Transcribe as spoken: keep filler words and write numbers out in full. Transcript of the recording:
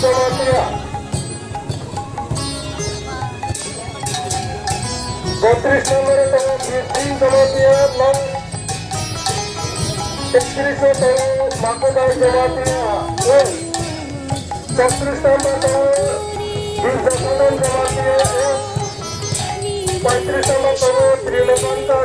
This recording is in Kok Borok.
Jamatia. Botris number tongo Birsing Jamatia, nong tekris tongo Makodai Jamatia, nong chowtris number tongo Birjasanan Jamatia, paitris number tongo Trilokanta